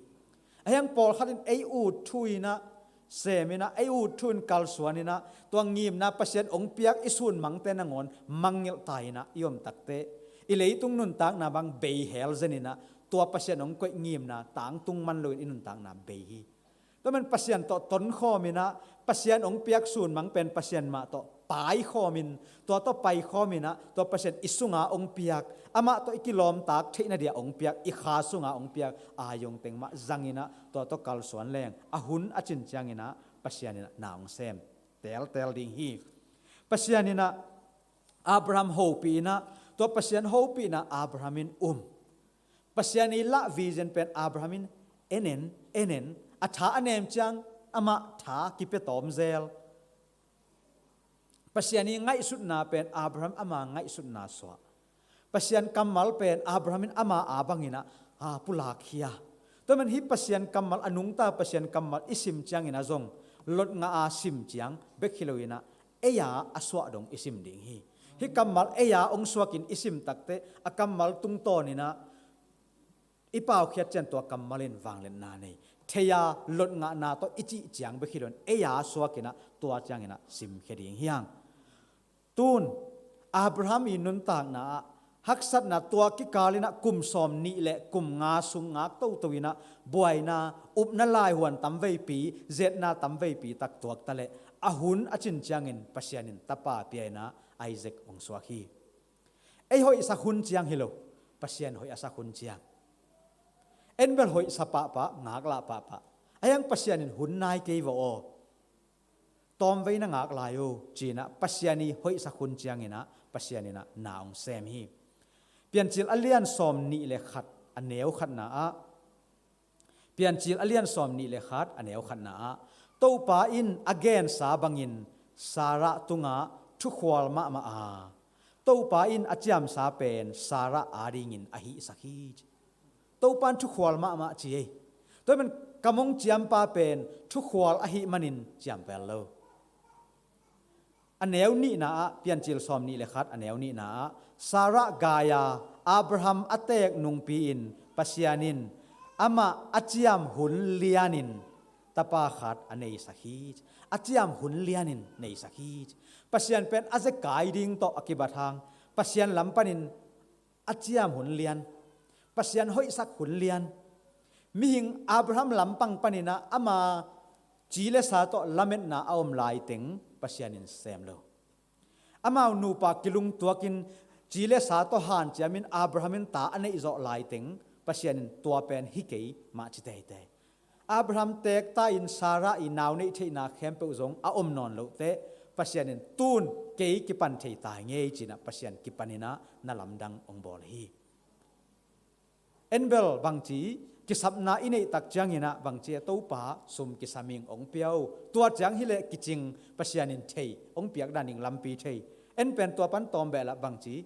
A hiang pawlkhat in ei ut thu inah, sem inah, ei ut thu in kalsuan inah, tua ngimna Pasian hong piak i sunmangte nangawn mangngilh ta inah i om takteh, i leitung nuntakna bang bei hel zen inah, tua Pasian hong koih ngimna tangtung man loin i nuntakna bei hi. Tua man Pasian tawh tonkhawm inah, Pasian hong piak sunmang pen Pasian mah tawh paikhawmin, tua tawh paikhawm inah, tua Pasian i sunga hong piak, amah tawh i kilawmtak theih nadia hong piak, i kha sunga hong piak a yungteng mah zang inah, tua tawh kalsuan leng a hun a cin ciang inah Pasian inah na hong sem teltel ding hi. Pasian inah Abraham hopih inah, tua Pasian hopihna Abraham in um. Pasian i lah vision pen Abraham in en en, en en, a tha a nem ciang amah tha kipia tawm zel. Pasian i ngaihsutna pen Abraham ama ngaihsutna suah. Pasian kammal pen Abraham in ama a bangin ah, a, pulak hi a. Tua man hi Pasian kammal, a nungta Pasian kammal i sim ciangin ah zong, Lot ngah a sim ciang bek hi loin ah, ei-a a suah dong i sim ding hi. Hih kammal ei-a hong suakin i sim takteh, a kammal tungtawnin ah i paukhiat ciang tua kammal in vangliatna nei. Thei-a Lot ngahna tawh i cih ciang bek hi loin, ei-a suakin ah tua ciangin ah simkhia ding hi hang. Tun Abraham i nuntakna ah haksatna, tua kikalin ah kum sawmnih le kum nga sung ngak toto in ah buaina, upna laihuan tamveipi, zetna tamveipi tak tuak taleh, a hun a cin ciangin Pasian in tapa pia in ah Isaac hong suak hi. Ei hoihsak hun ciang hi lo, Pasian hoih a sak hun ciang. En bel hoihsa pahpah, ngaklah pahpah. Ahi hang Pasian in hun nai kei vua aw. Tawmvei na ngak lai uh, ci-in ah Pasian i hoihsak hun ciangin ah Pasian in ah na hong sem hi. Piancil a lian sawmnih le khat, a neu khatna ah, Piancil a lian sawmnih le khat, a neu khatna ah, Topa in a gensa bangin Sarah tungah thukhual mahmah a, Topa in a ciamsa pen Sarah adingin a hihsak hi. Topa in thukhual mahmah ci ei. Tua hi man, ka mong ciampa pen thukhual ahih manin ciampel lo. A neu nihna ah, Piancil sawmnih le khat, a neu nihna ah, Sarah gai-a Abraham a teek nungpi-in Pasian in amah a ciam hun lianin tapa khat a neisak hi. A ciam hun lianin neisak hi. Pasian pen a zekai ding tawh a kibat hang, Pasian lam panin a ciam hun lian, Pasian hoihsak hun lian. Mihing Abraham lampang panin ah ama ci le sa tawh lametna a om laiteng Pasian in sem lo. Amau nupa kilungtuakin ci le sa tawh hanciamin Abraham in ta a neih zawh laiteng Pasian in tua pen hi kei mah ci teitei. Abraham teekta in Sarah i nau neih theihna khempeuh zong a om nawn lohteh, Pasian in tun kei kipan thei tai ngei ci-in ah Pasian kipanin ah na lamdang hong bawl hi. En bel bangci, kisapna i neih tak ciangin ah bangci, a Topa sum kisam ing, hong pia o. Tua ciang hileh kicing, Pasian in thei hong piak dan ding lampi thei. En pen tua pan tawm beh lah bangci,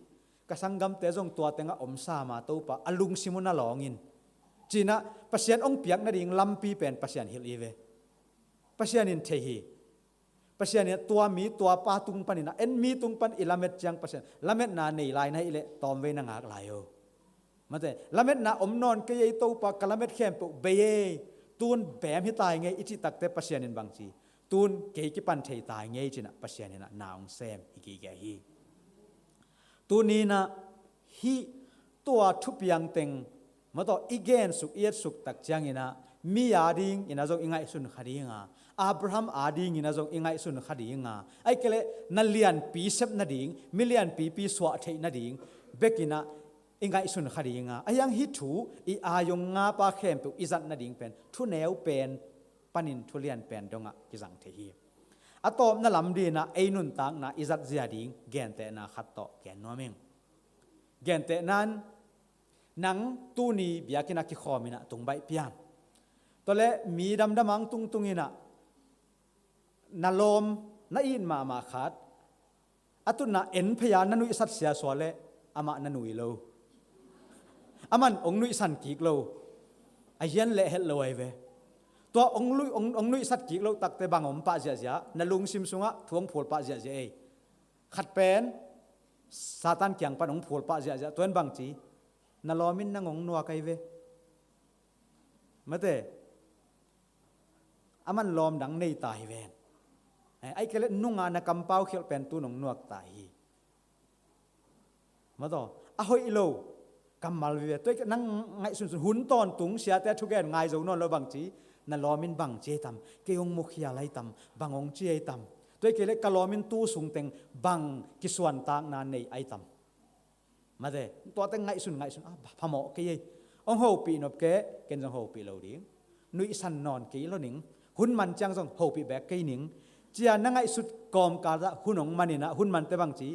ka sanggamte zong tua tengah om sam a, Topa, a lungsim uh na lawng in, ci-in ah Pasian hong piak nading lampi pen Pasian hilh hi ve. Pasian in thei hi. Pasian in tua mi tua pa tung panin ah, en mi tung pan i lamet ciang Pasian, lametna nei lai na hih leh tawmvei na ngak lai o. Mate, lametna om nawn kei ei, Topa, ka lamet khempeuh bei ei, tun beem hi tai ngei i cih takteh Pasian in bangci, tun kei kipan thei tai ngei ci-in ah Pasian in ah na hong sem hi gige hi. Tuni-in ah hih tua thupiang teng, mawtaw, i gensuk i etsuk tak ciangin ah, mi adingin ah zong i ngaihsun kha ding a, Abraham adingin ah zong i ngaihsun kha ding a, ahih kei leh na lianpi sep nading, mi lianpipi suah theih nading bekin ah i ngaihsun kha ding a, ahi hang hih thu i aa hong ngap a khempeuh i zat nading pen thu neu pen panin thu lian pen dongah kizang thei hi. A tawpna lam dingin ah ei nuntakna i zat zia ding gentehna khat tawh gen nuam ing. Gentehna in, nang tuni biakinn ah kikhawm in ah tung baih pian. Tua leh mi damdam a hong tungtung in ah na lawm, na it mahmah khat, a tutna en phei a na nuihsat siasua leh amah na nui lo. Aman hong nuihsan kik lo. A hian leh het lo ahi ve. Tua hong lui-, hong, hong nuihsat kik loh takteh bang om pah ziahziah, na lungsim sungah thu hong phul pah ziahziah ei. Khat pen Satan kiang pan hong phul pah ziahziah, tua in bangci, na lawm in nang hong nuak ahi ve. Mate, aman lawm dang nei ta hi ven. Eh, ahih kei leh nunga na kampau khialh pen tun hong nuak ta hi. Mawtaw, a hoih lo kammal vive. Tua ahih kei leh nang ngaihsunsun, hun tawntung siate a thugen ngai zo nawn lo, bangci, na lawm in bang ci ahi tam, kei hong mukhial ahi tam, bang hong ci ahi tam. Tua ahih kei leh ka lawm in tu sung teng bang kisuantakna nei ahi tam. Mate, tua teng ngaihsun, ngaihsun, ah, phamawh kei ei. Hong hopih nop kei, ken zong hopih lo ding. Nuihsan nawn kei lo ning. Hun man ciang zong hopih beek kei ning. Ci-a na ngaihsut kawmkal ah hun hong man in ah, hun man teh bangci,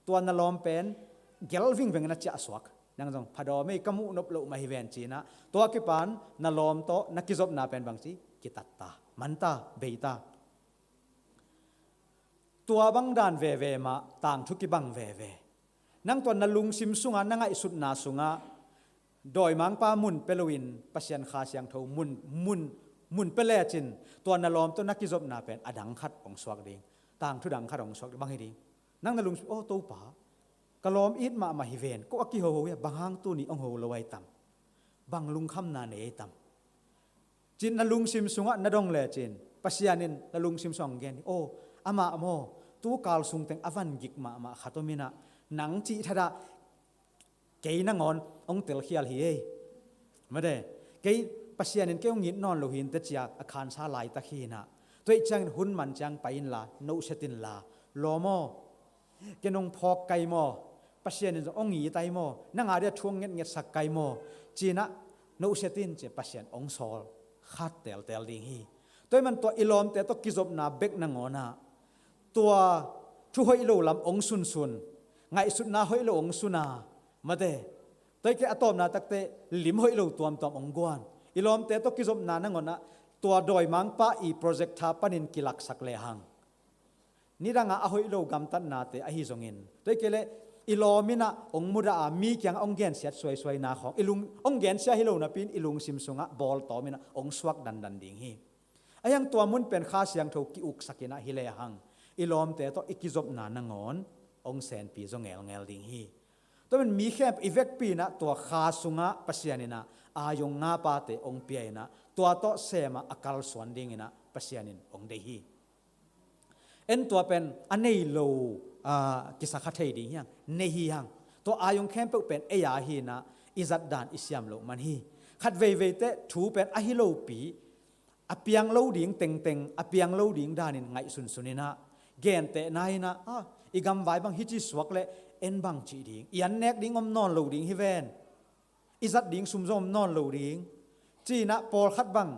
tua na lawm pen gel vingveng in a ciahsuak. Nang zong phadawm ei, ka muh nop loh mah hi ven ci-in ah, tua kipan na lawm tawh na kizopna pen bangci, kitat ta, man ta, bei ta. Tua bang dan veve mah, tangthu kibang veve. Nang tua na lungsim sungah, na ngaihsutna sungah, dawimangpa mun pia loin Pasian Kha Siangtho mun, mun, mun pia lecin, tua na lawm tawh na kizopna pen a dang khat hong suak ding. Tangthu dang khat hong suak ding, bang hi ding. Nang na lungsim, "Oh, Topa, ka lawm it mahmah hi ven, ko a kiho hi a, bang hang tuni hong ho lo ahi tam? Bang lungkhamna nei ahi tam?" Cin na lungsim sungah na dong lecin, Pasian in na lungsim sungah hong gen hi. "Oh, amah maw, tu kal sungteng a van gik mahmah khat om inah, nang cih thadah kei nangawn hong telkhial hi ei. Mate, kei, Pasian in kei hong it nawn lo hi inteh," ci-a a khansa laitak hi inah, "Tua ahih ciangin hun man ciang pai inla, nohset inla, lawm aw, ken hong phawk kai maw? Pasian in zong hong it ai maw? Nang a dia thu hong ngetngetsak kai maw?" ci inah, "Nohset in," ci-a Pasian hong sawl khat teltel ding hi. Tua ahih man tua i lawmte tawh kizopna bek nangawnah, tua thu hoih lo lam hong sunsun, ngaihsutna hoih lo hong suna, mate, tua hi kei a tawpna takteh lim hoih lo tuamtuam hong guan. I lawmte tawh kizopna nangawnah, tua dawimangpa i project tha panin kilaksak lehang, nidangah a hoih lo gamtatnate ahi zongin, tua hi kei leh i lawm inah hong mudah a, mi kiangah hong gensiat suaisuaina khawng, i lung, hong gensia hi lo napi-in i lungsim sungah bawltawm inah hong suak dandan ding hi. Ahi hang tua mun pen Kha Siangtho ki-uksak inah hi lehang, i lawmte tawh i kizopna nangawn hong senpi zaw ngelngel ding hi. Tua man mi khempeuh i vekpi inah tua kha sungah Pasian inah aayong nga pate hong pia inah, tua tawh sem a a kalsuan ding inah Pasian in hong deih hi. En tua pen a nei lo, ah, kisa kha thei ding hi hang, nei hi hang. Tua aayong khempeuh pen ei a hi inah, i zat dan i siam loh man hi. Khat veivei teh thu pen ahi lopi, a piang lo ding tengteng, a piang lo ding danin ngaihsunsun inah, gentehna inah, "Ah, i gamvai bang hici suak leh en bang cih ding, i an nek ding om nawn lo ding hi ven, i zat ding sum zong om nawn lo ding," ci inah pawlkhat bang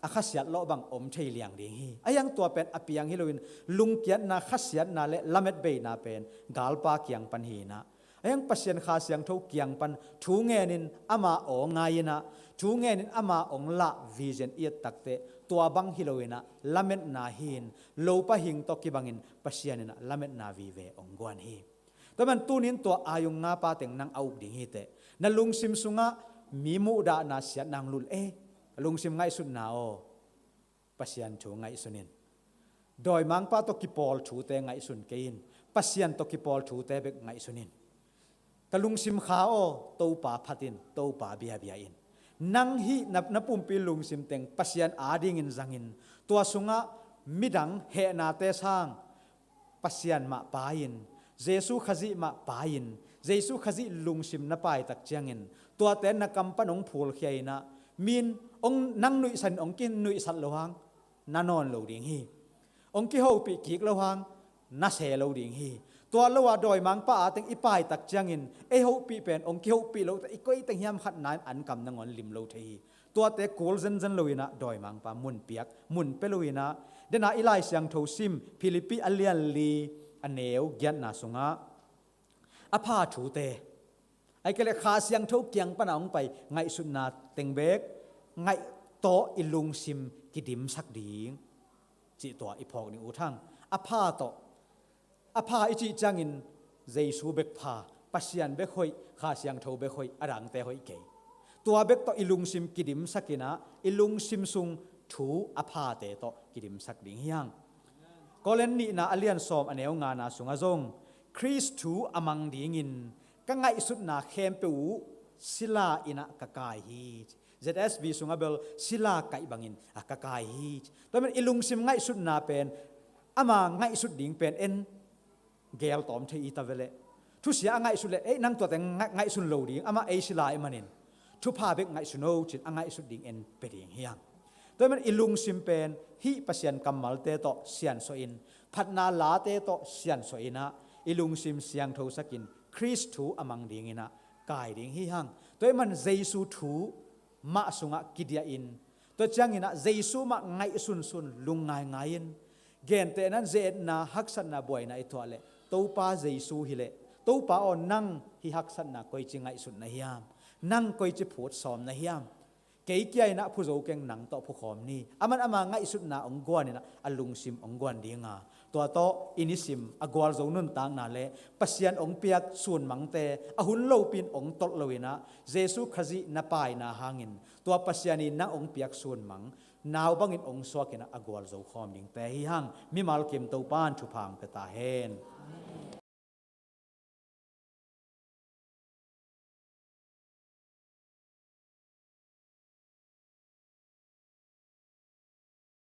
a khasiat lawh bang om thei liang ding hi. Ahi hang tua pen a piang hi loin, lungkiatna, khasiatna le lametbeina pen galpa kiang pan hi inah, ahi hang Pasian Kha Siangtho kiang pan thu ngenin ama aw ngai inah, thu ngenin ama hong lah vision i et takteh, tua bang hi lo inah lametna hi-in, lopa hing tawh kibangin Pasian inah lametna vive hong guan hi. Tua man tunin tua aayong nga pateng nang a uk ding hi teh, na lungsim sungah mi muhdahna siatna hong lut ei, lungsim ngaihsutna aw, Pasian thu ngaihsun in. Dawimangpa tawh kipawl thute ngaihsun kei in. Pasian tawh kipawl thute bek ngaihsun in. Ka lungsim kha aw, Topa phat in, Topa biabia in. Nang hih na, na pumpi lungsim teng Pasian adingin zangin, tua sungah midang hehnate sang Pasian mah pai-in, Jesu Khazih mah pai-in, Jesu Khazih lungsim na pai tak ciangin, tuate na kam pan hong phulkhia inah, mi in hong nang nuihsan in hong kinuihsat lo hang, na nawn lo ding hi. Hong kihopih kik lo hang, na se lo ding hi. Tua lo a dawimangpa a teng i pai tak ciangin, ei hopih pen hong kihopih lo teh, i koi teng hiam khat na in an kam nangawn lim lo thei hi. Tuate kul zenzen lo inah dawimangpa mun piak, mun pia lo inah, dena i Lai Siangtho sim, Philippi a lian li, a neu giatna sungah, a pha thute, ahih kei leh Kha Siangtho kiang pana hong pai ngaihsutna teng bek ngaih tawh i lungsim kidimsak ding, cih tua i phawk ding ut hang. A pha tawh, a pha i cih ciangin Jesu bek pha, Pasian bek hoih, Kha Siangtho bek hoih, a dangte hoih kei. Tua bek tawh i lungsim kidimsak inah, i lungsim sung thu a phate tawh kidimsak ding hi hang. Korin nihna a lian sawm a neu ngana sungah zong, Khrist thu a mang dingin ka ngaihsutna khempeuh uh sila inah ka kai hi. Z S V sungah bel sila kaih bangin a ka kai hi. Tua man i lungsim ngaihsutna pen, ama ngaihsut ding pen en gel tawm thei i ta ve leh. Thusia a ngaihsut leh, "Ei, nang tuate ngai-, ngaihsun lo ding, amah ei sila ih manin thupha bek ngaihsun o," cin a ngaihsut ding en pia ding hi hang. Tua man i lungsim pen hih Pasian kammalte tawh siansuah in, phatna late tawh siansuah inah, i lungsim siangthosak in Khrist thu a mang ding inah kai ding hi hang. Tua man Jesu thu mah sungah kidiah in, tua ciang inah Jesu mah ngaihsunsun, lungngaingai in, gentehna in ze-etna, haksatna, buaina i tuah leh, Topa Jesu hi leh, "Topa aw, nang hih haksatna koici ngaihsut na hiam? Nang koici phut sawm na hiam?" Kei kia in ah phu zo keng, nang tawh phukhawm ni. Aman ama ngaihsutna hong guan in ah a lungsim hong guan ding a, tua tawh i nisim a gualzo nuntakna le Pasian hong piak sunmangte a hun lopi-in hong tolh lo in ah, Jesu Khazih na paina hangin tua Pasian in nang hong piak sunmang nau bangin hong suak in ah a gualzo khawm dingte hi hang. Mimal kim Topa'n thupha hong pia ta hen.